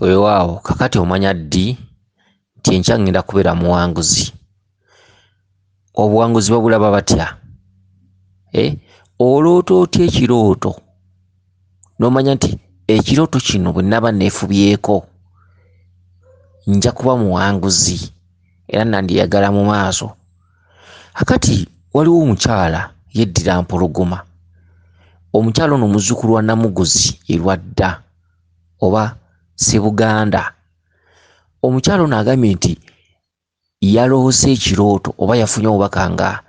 Weewaawo kakati omanya ddi nti enkya ŋŋenda kubeera muwanguzi? Obuwanguzi babulaba batya? Eh, oloota otya ekirooto n'omanya nti ekirooto kino bwe nnaaba neefubyeko nja kuba muwanguzi era nandiyagala mu maaso. Kakati waliwo omukyala yeddira Mpologoma. Omukyala ono muzzukulu wa Namuguzi e Lwadda oba Ssebuganda. Omukyala ono agambye nti yaloose ekirooto oba yafunye obubaka nga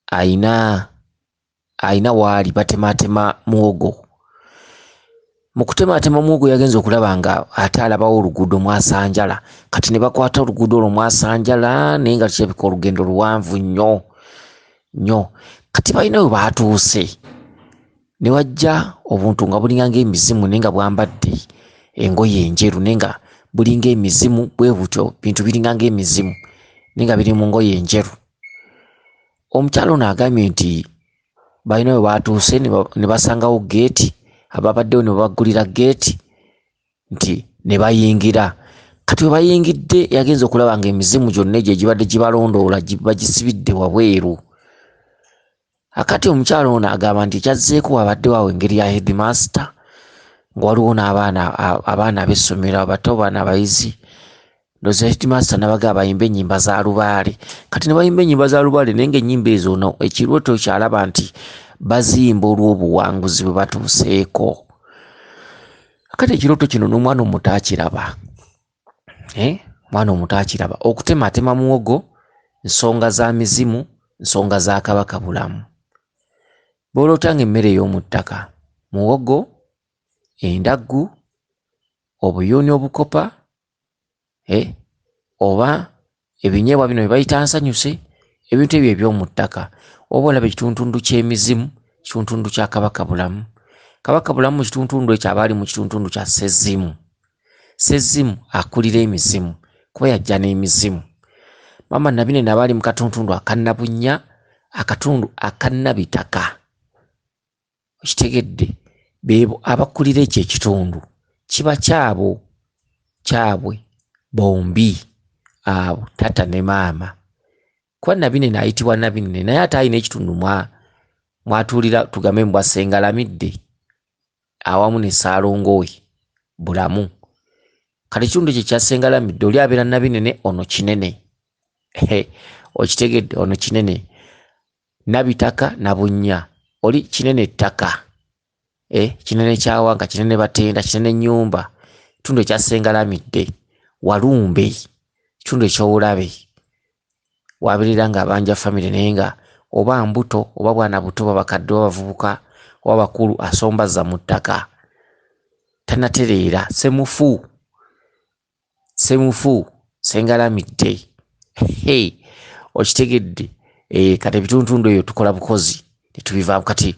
alina waali batemaatema muwogo. Mu kutemaatema muwogo yagenze okulaba nga ate alabawo oluguudo mwasanjala. Kati ne bakwata oluguudo olwo mwasanjala naye nga kirabika olugendo luwanvu nnyo nnyo. Kati balina we baatuuse ne wajja obuntu nga bulinga ng'emizimu naye nga bwambadde engoye enjeru naye nga bulinga emizimu bwe butyo, bintu biringa ng'emizimu naye nga biri mu ngoye enjeru. Omukyala ono agambye nti balina we baatuuse ne basangawo ggeeti, ababaddewo ne babaggulira ggeeti nti ne bayingira. Kati we bayingidde yagenze okulaba ng'emizimu gyonna egyo egibadde gibalondoola bagisibidde wabweru. Akati omukyala ono agamba nti ekyazzeeko wabaddewo awo engeri ya headmaster nga waliwo n'abaana abaana ab'essomero abato bano abayizi, ndowooza headmaster n'abagamba bayimbe ennyimba za lubaale. Kati ne bayimba ennyimba za lubaale naye ng'ennyimba ezo ono ekirooto ky'alaba nti baziyimba olw'obuwanguzi bwe batuuseeko. Kati ekirooto kino n'omwana omuto akiraba, omwana omuto akiraba. Okutemaatema muwogo nsonga za mizimu, nsonga za Kabaka Bulamu. Bw'oloota ng'emmere ey'omu ttaka, muwogo, endaggu, obuyuuni obukopa, oba ebinyeebwa bino bye bayita nsanyuse, ebintu ebyo eby'omu ttaka, oba olaba ekituntundu ky'emizimu, kituntundu kya Kabaka Bulamu. Kabaka Bulamu mu kituntundu ekyo aba ali mu kituntundu kya Ssezimu. Ssezimu akulira emizimu kuba yajja n'emizimu. Maama Nabinene aba ali mu katuntundu aka Nabunnya, akatundu aka Nabitaka. Okitegedde? Beebo abakulira ekyo ekitundu. Kiba kyabo, kyabwe bombi abo taata ne maama. Kuba Nabinene ayitibwa Nabinene naye ate alina ekitundu mw'atuulira tugambe mbu Ssengalamidde awamu ne Ssaalongo we Bulamu. Kati ekitundu ekyo ekya Ssengalamidde oli abeera Nabinene ono Kinene. Okitegedde? Ono Kinene. Nabitaka Nabunnya oli Kinene ttaka. Kinene kyawanga, Kinene batenda, Kinene nnyumba. Ekitundu ekya Ssengalamidde Walumbe, ekitundu eky'obulabe. Wabeerera ng'abanja famire naye nga oba mbuto oba bwana buto oba bakadde oba bavubuka oba bakulu asombazza mu ttaka. Tannatereera, Ssemufu, Ssemufu, Ssengalamidde. Okitegedde? Kati ebitundutundu ebyo tukola bukozi ne tubivaamu. Kati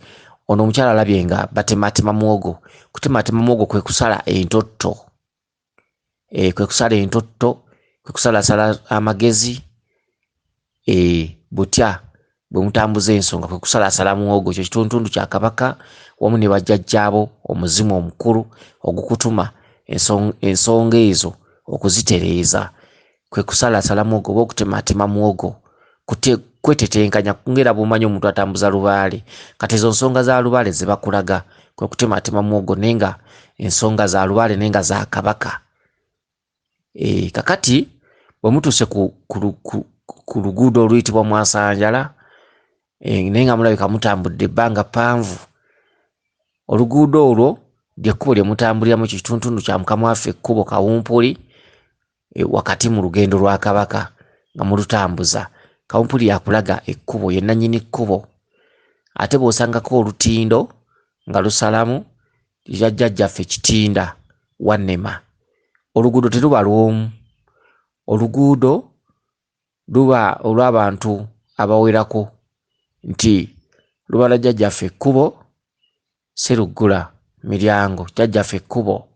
ono omukyala alabye nga batemaatema muwogo. Kutemaatema muwogo kwe kusala entotto. Kwe kusala entotto, kwe kusalasala amagezi, butya bwe mutambuza ensonga, kwe kusalasala muwogo. Ekyo kitundutundu kya Kabaka wamu ne bajjajjaabo omuzimu omukulu ogukutuma ensonga ezo okuzitereeza. Kwe kusalasala muwogo oba okutemaatema muwogo, kwetetenkanya ng'era bw'omanyi omuntu atambuza lubaale. Kati ezo nsonga za lubaale ze bakulaga, kwe kutemaatema muwogo naye nga ensonga za lubaale naye nga za Kabaka. Kakati bwe mutuuse ku luguudo oluyitibwa Mwasanjala, naye nga mulabika mutambudde ebbanga ppanvu, oluguudo olwo ly'ekkubo lye mutambuliramu, ekyo kitundutundu kya Mukama waffe ekkubo Kawumpuli, wakati mu lugendo lwa Kabaka nga mulutambuza. Kawumpuli yakulaga ekkubo, ye nannyini kkubo. Ate bw'osangako olutindo nga lusalamu, lya jjajjaffe Kitinda Wannema. Oluguudo teruba lw'omu, oluguudo luba olw'abantu abawerako, nti luba lwa jjajjaffe ekkubo Sseruggula Miryango, jjajjaffe ekkubo.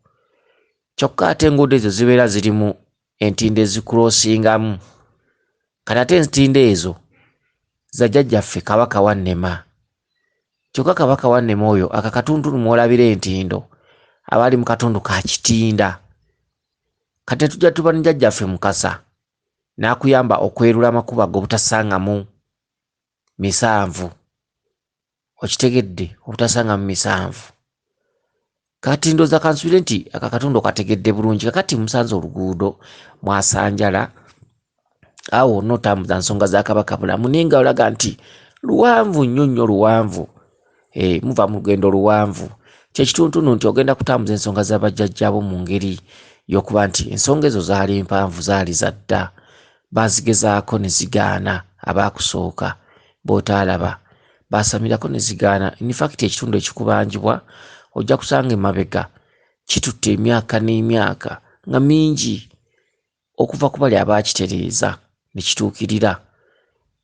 Kyokka ate enguudo ezo zibeera zirimu entindo ezikulosingamu. Kati ate entindo ezo za jjajjaffe Kabaka Wannema. Kyokka Kabaka Wannema oyo aka katuntundu mw'olabira entindo aba ali mu katundu ka Kitinda. Kati tujja tuba ne jjajjaffe Mukasa n'akuyamba okwerula amakubo ag'obutasangamu misanvu. Okitegedde, obutasangamu misanvu. Kati ndowooza kansuubire nti akakatundu okategedde bulungi. Kakati musanze oluguudo mwasanjala, awo wonna otambuza nsonga za Kabaka Bulamu, naye nga olaga nti luwanvu nnyo nnyo luwanvu. Muva mu lugendo luwanvu. Kyekituntundu nti ogenda kutambuza ensonga za bajjajjaabo mu ngeri y'okuba nti ensonga ezo zaali mpanvu, zaali za dda, baazigezaako ne zigaana abaakusooka b'otaalaba, baasamirako ne zigaana. In fact ekitundu ekikubanjibwa ojja kusanga emabega kitutte emyaka n'emyaka nga mingi okuva ku bali abaakitereeza ne kituukirira,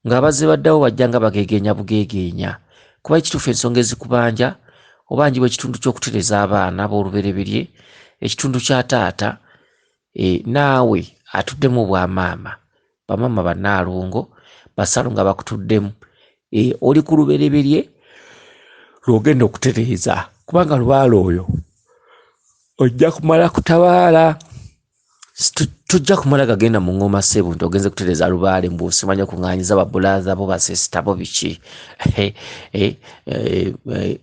ng'abazze baddawo bajja nga bageegeenya bugeegeenya. Kuba ekituufu ensonga ezikubanja obanjibwa ekitundu ky'okutereeza abaana b'olubereberye, ekitundu kya taata, naawe atuddemu obwamaama, bamaama bannaalongo, basalo nga bakutuddemu, oli ku lubereberye lw'ogenda okutereeza, kubanga lubaale oyo ojja kumala kutabaala. Tojja kumala gagenda mu ngoma ssebo nti ogenze kutereeza lubaale mbu simanyi okuŋŋaanyiza babulaaza bo basisita bo biki.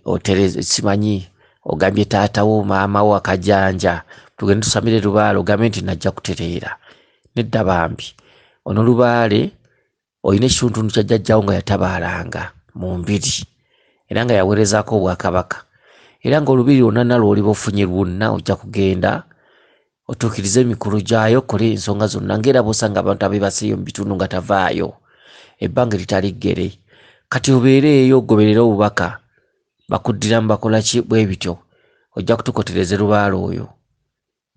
Otereeze simanyi ogambye taata wo maama wo akajanja tugende tusamire lubaale ogambe nti najja kutereera. Nedda bambi, ono lubaale olina ekituntundu kya jjajjawo nga yatabaalanga mu mbiri era nga yaweerezaako obwakabaka, era ng'olubiri lwonna nalwo oliba ofunye lwonna ojja kugenda otuukirize emikolo gyayo, okole ensonga zonna ng'era bw'osanga abantu abeebaseeyo mu bitundu nga tavaayo ebbanga eritali ggere. Kati obeere eyo ogoberere obubaka bakuddiramu bakola ki bwe bityo, ojja kutukotereza lubaale oyo.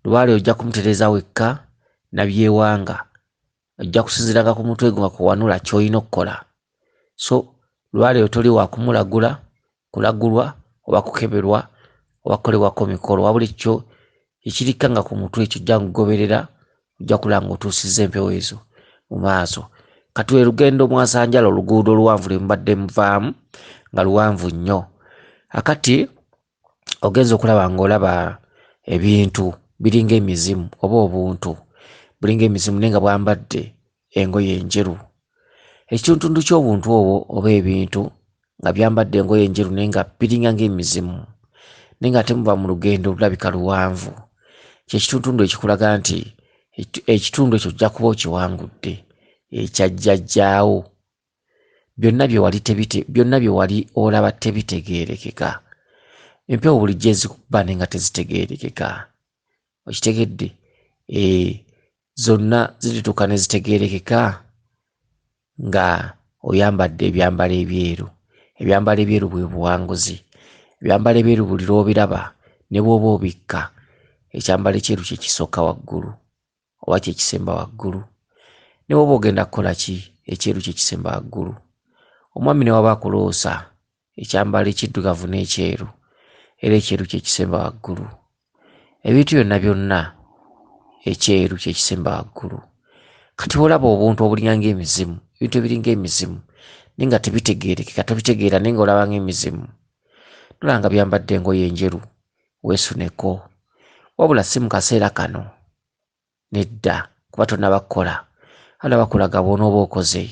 Lubaale ojja kumutereeza wekka nabyewanga, ojja kusinziiranga ku mutwe gwo nga kuwanula ky'olina okukola. So lubaale oyo toli wa kumulagula, kulagulwa oba kukeberwa oba kukolebwako mikolo, wabula ekyo ekirikka nga ku mutwe ekyo ojja kugoberera, ojja kulaba ng'otuusizza empewo ezo mu maaso. Kati lwe lugendo mwasanjala, oluguudo oluwanvu lwe mubadde muvaamu nga luwanvu nnyo. Akati ogenze okulaba ng'olaba ebintu biringa emizimu oba obuntu bulinga emizimu naye nga bwambadde engoye enjeru. Ekituntundu ky'obuntu obwo oba ebintu nga byambadde engoye enjeru naye nga biringa ng'emizimu, naye nga ate muva mu lugendo olulabika luwanvu. Kye kituntundu ekikulaga nti ekitundu ekyo ojja kuba okiwangudde, ekya jjajjaawo. Byonna bye wali tebite, byonna bye wali olaba tebitegeerekeka. Empewo bulijjo ezikuba naye nga tezitegeerekeka. Okitegedde? Zonna zirituuka ne zitegeerekeka nga oyambadde ebyambalo ebyeru. Ebyambalo ebyeru bwe buwanguzi. Ebyambalo ebyeru buli lw'obiraba ne bw'oba obikka, ekyambalo ekyeru kye kisooka waggulu oba kye kisemba waggulu. Ne bw'oba ogenda kukola ki, ekyeru kye kisemba waggulu. Omwami ne waba akuloosa ekyambalo ekiddugavu n'ekyeru, era ekyeru kye kisemba waggulu. Ebintu byonna byonna ekyeru kye kisemba waggulu. Kati bw'olaba obuntu obulinga ng'emizimu, ebintu ebiringa emizimu naye nga tebitegeerekeka, tobitegeera naye ng'olaba ng'emizimu, nolaba nga byambadde engoye enjeru, weesuneko. Wabula si mu kaseera kano, nedda, kuba tonnaba kukola. Wabula bakulaga bw'onooba okoze.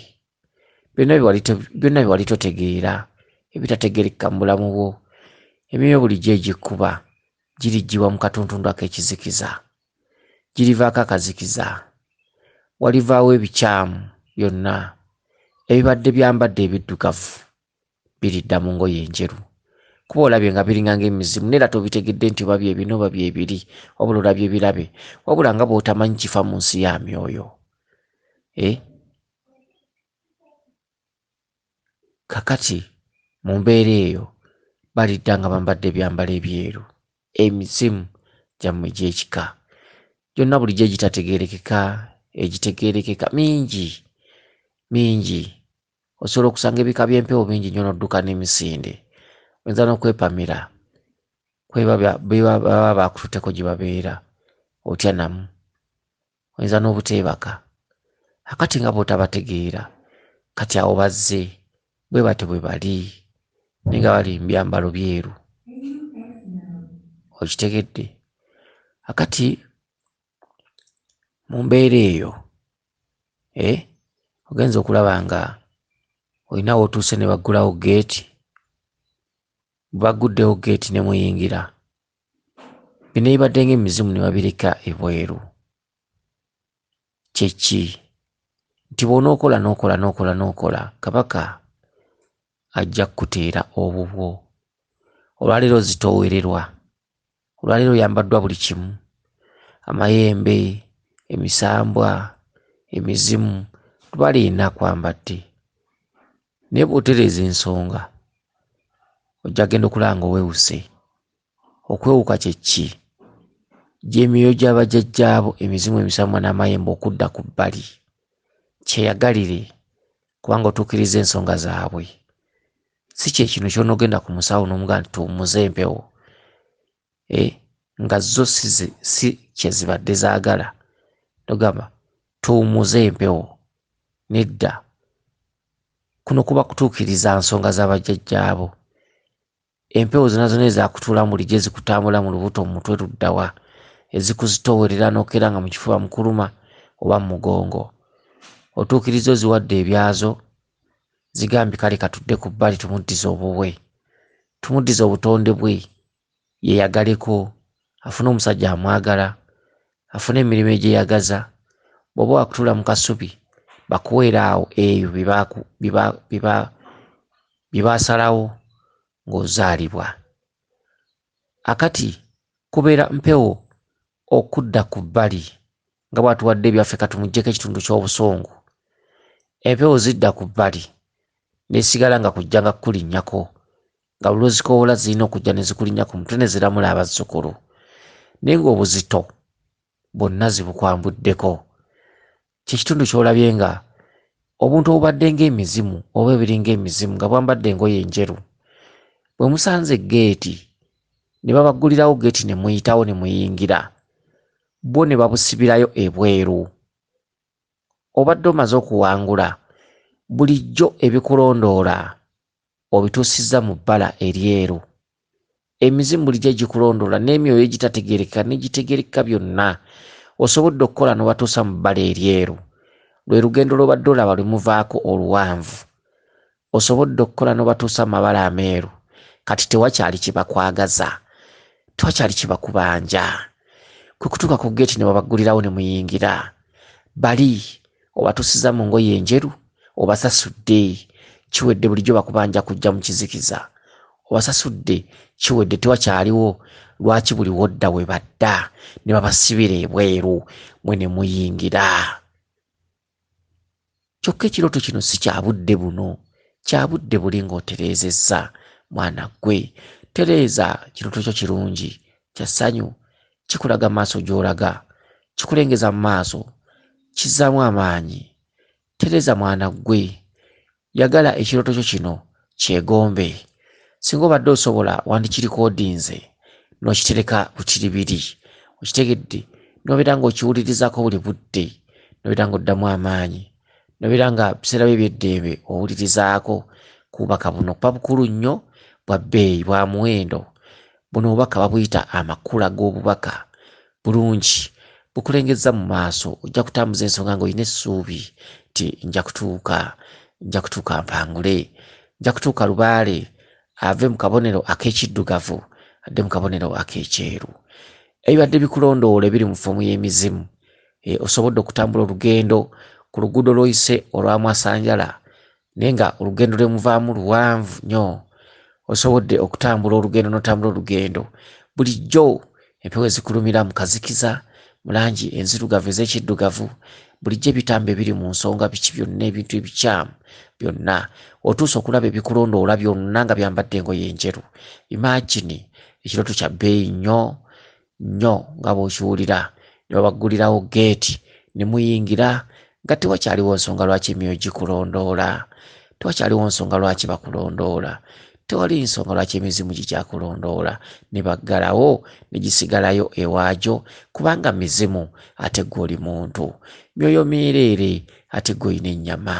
Byonna bye wali totegeera, ebitategeerekeka mu bulamu bwo, emyoyo bulijjo egikuba giriggyibwa mu katuntundu ak'ekizikiza, girivaako akazikiza, walivaawo ebikyamu byonna ebibadde byambadde ebiddugavu biridda mu ngoye enjeru. Kuba olabye nga biringa ng'emizimu naye era tobitegedde nti oba bye bino oba bye biri, wabula olabye birabe, wabula nga bw'otamanyi kifa mu nsi ya myoyo. Kakati mu mbeera eyo balidda nga bambadde ebyambalo ebyeru, emizimu gyammwe egy'ekika gyonna bulijjo egitategeerekeka, egitegeerekeka mingi mingi. Osobola okusanga ebika by'empewo bingi nnyo n'odduka n'emisinde, oyinza n'okwepamira baba bakututteko gye babeera otya namu, oyinza n'obuteebaka. Akati nga bw'otabategeera, kati awo bazze bwe batyo bwe bali, naye nga bali mu byambalo byeru. Okitegedde? Akati Mu mbeera eyo ogenza okulaba nga olina w'otuuse ne baggulawo ggeeti, bwe bagguddewo ggeeti ne muyingira, bino ebibadde ng'emizimu ne babireka ebweru. Kye ki? Nti bw'onookola n'okola n'okola n'okola, Kabaka ajja kukuteera obubwo. Olwaleero ozitoowererwa, olwaleero oyambaddwa buli kimu, amayembe, emisambwa, emizimu, lubaale yenna akwambadde. Naye bw'otereeza ensonga, ojja kugenda okulaba ng'owewuse. Okwewuka kye ki? Gy'emyoyo gya bajjajjaabo, emizimu, emisambwa n'amayembe okudda ku bbali. Kyeyagalire kubanga otuukiriza ensonga zaabwe. Si kye kino ky'onoogenda ku musawo n'omugamba nti tuwummuze empewo, nga zo si kye zibadde zaagala. N'ogamba tuwummuze empewo. Nedda. Kuno kuba kutuukiriza nsonga za bajjajjaabo. Empewo zonna zonna ezaakutuulamu bulijjo ezikutambula mu lubuto, mu mutwe ludda wa, ezikuzitoowerera n'okeera nga mu kifuba mukuluma oba mu mugongo. Otuukiriza oziwadde ebyazo, zigambye kale katudde ku bbali tumuddize obubwe, tumuddize obutonde bwe, yeeyagaleko, afune omusajja amwagala, afune emirimu egyeyagaza. Bw'oba wakutuula mu kasubi bakuweere awo ebyo bye baasalawo ng'ozaalibwa. Akati kubeera mpewo okudda ku bbali nga bw'atuwadde ebyaffe katumuggyeko ekitundu ky'obusungu. Empewo zidda ku bbali n'esigala nga kujja nga kukulinnyako, nga buli lw'ozikoowola zirina okujja ne zikulinnya ku mutwe ne ziramula abazzukulu, naye ng'obuzito bwonna zibukwambuddeko. Kye kitundu ky'olabye nga obuntu obubadde ng'emizimu oba ebiringa emizimu nga bwambadde engoye enjeru, bwe musanze ggeeti ne babaggulirawo ggeeti ne muyitawo ne muyingira, bwo ne babusibirayo ebweru. Obadde omaze okuwangula, bulijjo ebikulondoola obituusizza mu bbala eryeru. Emizimu bulijjo egikulondoola n'emyoyo egitategeerekeka n'egitegeerekeka byonna osobodde okukola n'obatuusa mu bbala eryeru. Lwe lugendo lw'obadde olaba lwe muvaako oluwanvu. Osobodde okukola n'obatuusa mu mabala ameeru. Kati tewakyali kibakwagaza, tewakyali kibakubanja. Kwe kutuuka ku ggeeti ne babaggulirawo ne muyingira. Bali obatuusizza mu ngoye enjeru, obasasudde, kiwedde bulijjo bakubanja kujja mu kizikiza. Obasasudde, kiwedde tewakyaliwo lwaki buli wodda we badda ne babasibira ebweru mwe ne muyingira. Kyokka ekirooto kino si kya budde buno, kya budde buli ng'otereezezza mwana ggwe. Tereeza kirooto kyo kirungi, kya ssanyu, kikulaga maaso gy'olaga, kikulengeza mu maaso, kizzaamu amaanyi. Tereeza mwana ggwe, yagala ekirooto kyo kino kyegombe. Singa obadde osobola wandikirikoodinze n'okitereka butiribiri, okitegedde, n'obeera ng'okiwulirizaako buli budde, n'obeera ng'oddamu amaanyi, n'obeera nga biseera byo eby'eddembe owulirizaako ku bubaka buno kuba bukulu nnyo, bwa bbeeyi, bwa muwendo. Buno obubaka babuyita amakula g'obubaka. Bulungi, bukulengezza mu maaso, ojja kutambuza ensonga ng'olina essuubi nti nja kutuuka, nja kutuuka mpangule, nja kutuuka lubaale ave mu kabonero ak'ekiddugavu adde mu kabonero ak'ekyeru. Ebibadde bikulondoola ebiri mu ffoomu y'emizimu, osoboldde okutambula olugendo ku luguudo lw'oyise olwa Mwasanjala, naye nga olugendo lwe muvaamu luwanvu nnyo. Osobodde okutambula olugendo n'otambula olugendo. Bulijjo empewo ezikulumira mu kazikiza, mu langi enzirugavu ez'ekiddugavu, bulijjo ebitambo ebiri mu nsonga biki byonna ebintu ebikyamu byonna. Otuuse okulaba ebikulondoola byonna nga byambadde engoye enjeru. Imagine ekirooto kya bbeeyi nnyo nnyo nga bw'okiwulira. Ne babaggulirawo ggeeti ne muyingira nga tewakyaliwo nsonga lwaki emyoyo gikulondoola, tewakyaliwo nsonga lwaki bakulondoola, tewali nsonga lwaki emizimu gikyakulondoola. Ne baggalawo ne gisigalayo ewaagyo kubanga mizimu ate ggwe oli muntu, myoyo myereere ate ggwe olina ennyama.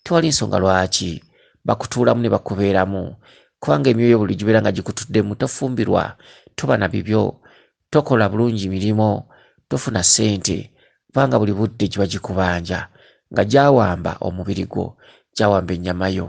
Tewali nsonga lwaki bakutuulamu ne bakubeeramu kubanga emyoyo buli gibeera nga gikutuddemu tofumbirwa, toba na bibyo, tokola bulungi mirimu, tofuna ssente. Kubanga buli budde giba gikubanja nga gyawamba omubiri gwo, gyawamba ennyama yo.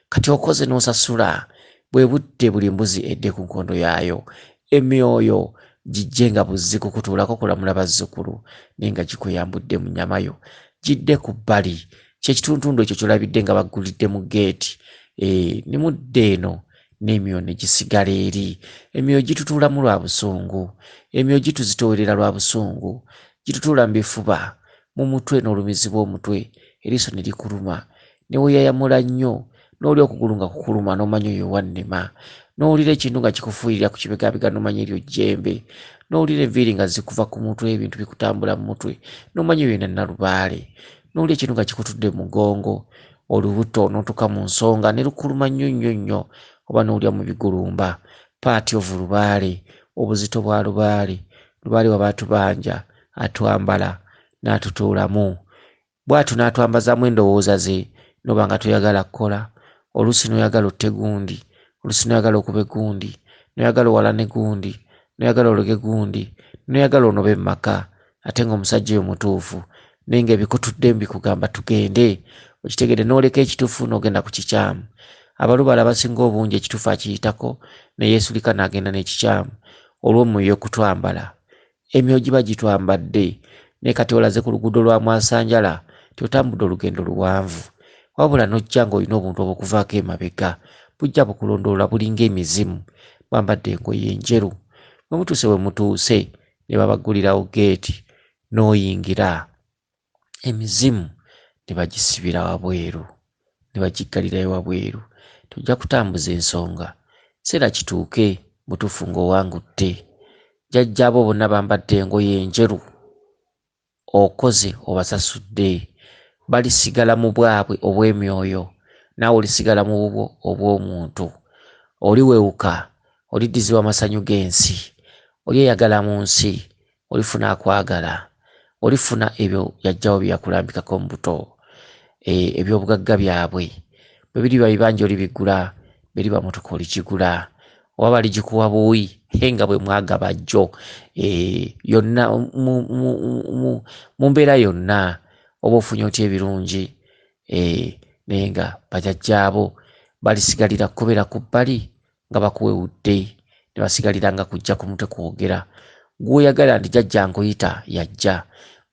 Kati okoze n'osasula, bwe budde buli mbuzi edde ku nkondo yaayo. Emyoyo gijje nga buzzi kukutuulako kulamula bazzukulu, naye nga gikweyambudde mu nnyama yo. Gidde ku bbali, kye kitundutundu ekyo ky'olabidde nga baggulidde mu ggeeti. Ne mudda eno n'emyoyo ne gisigala eri. Emyoyo gitutuulamu lwa busungu, emyoyo gituzitoowerera lwa busungu, gitutuula mu bifuba, mu mutwe n'olumizibwa omutwe, eriiso ne likuluma, ne weeyayamula nnyo, n'oli okugulu nga kukuluma n'omanya oyo wannema, n'owulira ekintu nga kikufuuyirira ku kibegabega n'omanya eryo jjembe, n'owulira enviiri nga zikuva ku mutwe, ebintu bikutambula mu mutwe, n'omanya oyo yenna Nnalubaale, n'owulira ekintu nga kikutudde mu mugongo, olubuto n'otuuka mu nsonga ne lukuluma nnyo nnyo nnyo, oba n'owulira mu bigulumba, paati of lubaale, obuzito bwa lubaale, lubaale waba atubanja, atwambala n'atutuulamu. Bw'atyo n'atwambazaamu endowooza ze, n'oba nga toyagala kukola, oluusi n'oyagala otte gundi, oluusi n'oyagala okube gundi, n'oyagala owalane gundi, n'oyagala ologe gundi, n'oyagala onobe mu maka, ate ng'omusajja oyo mutuufu, naye ng'ebikutuddemu bikugamba tugende, okitegedde n'oleka ekituufu n'ogenda ku kikyamu. Abalubaale abasinga obungi ekituufu akiyitako ne yeesulika n'agenda n'ekikyamu olw'omwoyo okutwambala. Emyoyo giba gitwambadde, naye kati olaze ku luguudo lwa mwasanjala nti otambudde olugendo luwanvu, wabula n'ojja ng'olina obuntu obukuvaako emabega, bujja bukulondoola bulinga emizimu, bwambadde engoye enjeru. Bwe mutuuse we mutuuse ne babaggulirawo ggeeti n'oyingira, emizimu ne bagisibira wabweru, ne bagiggalirayo wabweru. Tojja kutambuza ensonga, kiseera kituuke butuufu ng'owangudde. Jjajjaabo bonna bambadde engoye enjeru, okoze obasasudde, balisigala mu bwabwe obw'emyoyo, naawe olisigala mu bubwo obw'omuntu. Oliwewuka, oliddizibwa amasanyu g'ensi, olyeyagala mu nsi, olifuna akwagala, olifuna ebyo jjajjaawo bye yakulambikako mu buto, eby'obugagga byabwe. Bwe biriba bibanja olibigula, bwe liba mmotoka oligigula, oba baligikuwa buwi, he nga bwe mwagaba jjo, yonna mu mbeera yonna oba ofunye otya ebirungi, naye nga bajjajjaabo balisigalira kubeera ku bbali nga bakuwewudde, ne basigalira nga kujja ku mutwe kwogera. Gw'oyagala nti jjajja nkuyita yajja,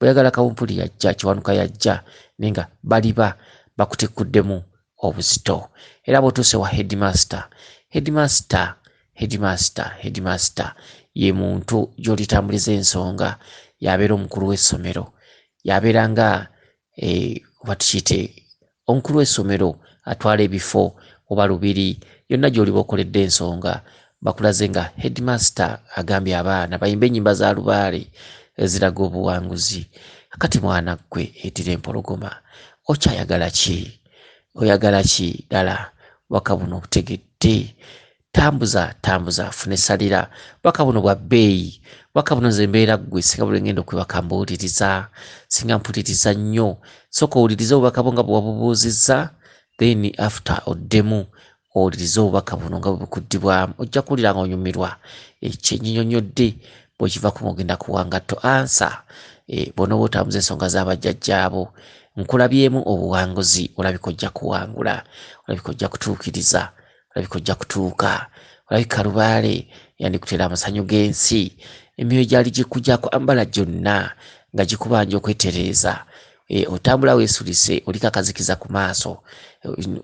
bw'oyagala kawumpuli yajja, Kiwanuka yajja, naye nga baliba bakutikkuddemu obuzito. Era bw'otuuse wa headmaster, headmaster, headmaster, headmaster ye muntu gy'olitambuliza ensonga, y'abeera omukulu w'essomero, y'abeera nga oba tukiyite omukulu w'essomero atwala ebifo oba lubiri, yonna gy'oliba okoledde ensonga, bakulaze nga headmaster agambye abaana bayimbe ennyimba za lubaale eziraga obuwanguzi. Kakati mwana ggwe eddira empologoma, okyayagala ki? Oyagala ki ddala? Obubaka buno obutegedde? Tambuza, tambuza, funa essalira. Obubaka buno bwa bbeeyi. Obubaka buno nze mbeera ggwe singa buli ngenda okwebaka mbuwuliriza, singa mpuliriza nnyo. Sooka owulirize obubaka bwo nga bwe wabubuuzizza, then after oddemu owulirize obubaka buno nga bwe bukuddibwamu. Ojja kuwulira nga onyumirwa ekyo enyinyonnyodde, bw'okivaako ng'ogenda kuwa ngatto ansa. Bw'onooba otambuza ensonga z'abajjajjaabo, nkulabyemu obuwanguzi, olabika ojja kuwangula, olabika ojja kutuukiriza, olabika ojja kutuuka, olabika lubaale yandikuteera amasanyu g'ensi, emyoyo gyali gikujja kwambala gyonna nga gikubanja okwetereeza. Otambula weesulise, oliko akazikiza ku maaso,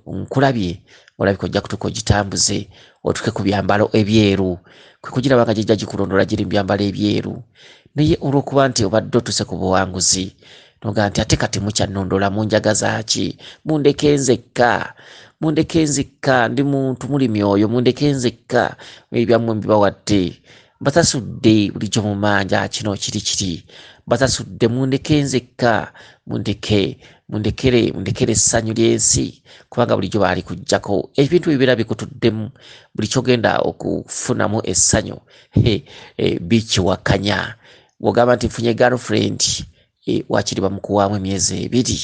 nkulabye olabika ojja kutuuka ogitambuze otuuke ku byambalo ebyeru, kwe kugiraba nga gijja gikulondoola giri mu byambalo ebyeru. Naye olw'okuba nti obadde otuuse ku buwanguzi, n'ogamba nti ate kati mukyannondoola munjagaza ki? Mundeke nzekka, mundeke nzekka, ndi muntu muli myoyo, mundeke nzekka, ebyammwe mbibawadde, mbasasudde bulijjo mu manja, kino kiri kiri, mbasasudde, mundeke nzekka, mundeke, mundekere, mundekere essanyu ly'ensi, kubanga bulijjo baali kujjako ebintu ebibeera bikutuddemu, buli ky'ogenda okufunamu essanyu, bikiwakanya. Bw'ogamba nti nfunye girlfriend, waakiri bamukuwaamu emyezi ebiri,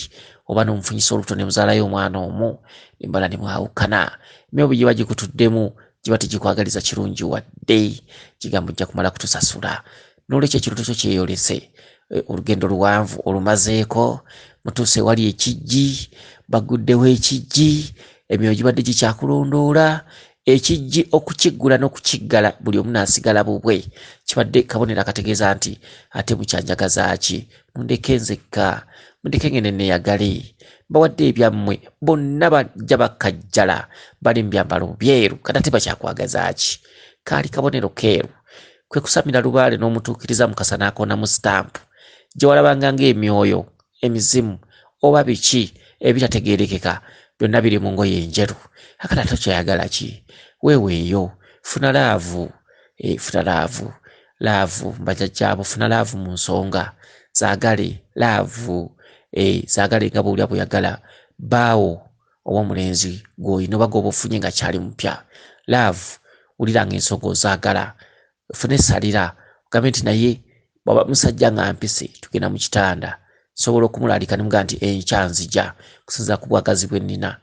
oba n'omufunyisa olubuto ne muzaalayo omwana omu, ne mubala ne mwawukana. Emyoyo giba gikutuddemu, giba tegikwagaliza kirungi wadde, kigamba ojja kumala kutusasula. N'olwekyo ekirooto kyo kyeyolese, Olugendo luwanvu olumazeeko, mutuuse ewali ekijji, baguddewo ekijji, emyoyo gibadde gikyakulondoola ekijji okukiggula n'okukiggala, buli omu n'asigala bubwe. Kibadde kabonero akategeeza nti ate mukyanjagaza ki? Mundeke nzekka, mundeke ngende neeyagale, mbawadde ebyammwe. Bonna bajja bakajjala, bali mu byambalo byeru, kati ate bakyakwagaza ki? Kaali kabonero keeru. Kwe kusamira lubaale n'omutuukiriza Mukasa n'akoonamu sitampu gye walabanga ng'emyoyo emizimu oba biki ebitategeerekeka byonna biri mu ngoye enjeru. Akati ate okyayagala ki? Weeweeyo, funa laavu, funa laavu, laavu mbajjajjaabo, funa laavu mu nsonga, zaagale laavu, zaagale nga bw'owulira bw'oyagala bbaawo ow'omulenzi gw'olina oba gw'oba ofunye nga kyali mupya. Laavu, wulira ng'ensonga ozaagala, ofune essalira, ogambe nti naye bw'aba musajja nga mpise tugenda mu kitanda, nsobola okumulaalika ne mugamba nti enkya nzija, okusinziira ku bwagazi bwe nnina.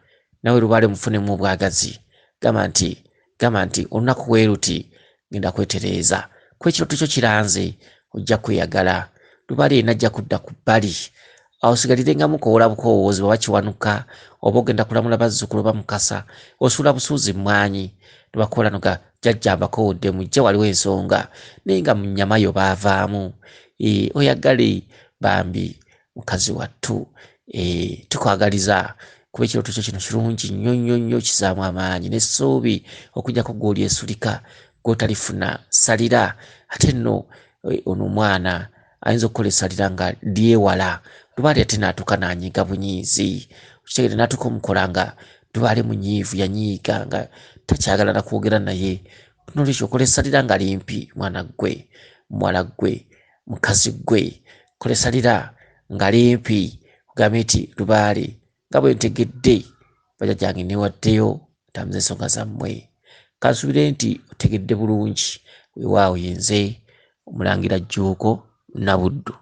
Nawe lubaale mufunemu obwagazi, gamba nti olunaku bwe luti ngenda kwetereeza, kuba ekirooto kyo kiranze, ojja kweyagala. Lubaale yenna ajja kudda ku bbali, awo osigalire nga mukowoola bukoowoozi bw'oba Kiwanuka oba ogenda kulamula bazzukulu oba Mukasa, osuula busuuzi mmwanyi ne bakoola noga jjajja mbakoowodde mujje waliwo ensonga, naye nga mu nnyama yo baavaamu. Oyagale bambi mukazi wattu, tukwagaliza kuba ekirooto kyo kino kirungi nnyo nnyo nnyo, kizaamu amaanyi n'essuubi okuggyako gw'olyesulika gw'otalifuna ssalira. Ate nno ono omwana ayinza okukola essalira nga lyewala lubaale, ate n'atuuka n'anyiiga bunyiizi, okitegeera, n'atuuka omukola nga lubaale munyiivu, yanyiiga nga takyagala na kwogera naye. Nolwekyo okola essalira nga limpi, mwana ggwe, muwala ggwe, mukazi ggwe, kola essalira nga limpi, ogambe nti lubaale nga bwe ntegedde bajjajjange neewaddeyo ntambuze ensonga zammwe. Kansuubire nti otegedde bulungi. Weewaawo yenze Omulangira Jjuuko Nabuddu.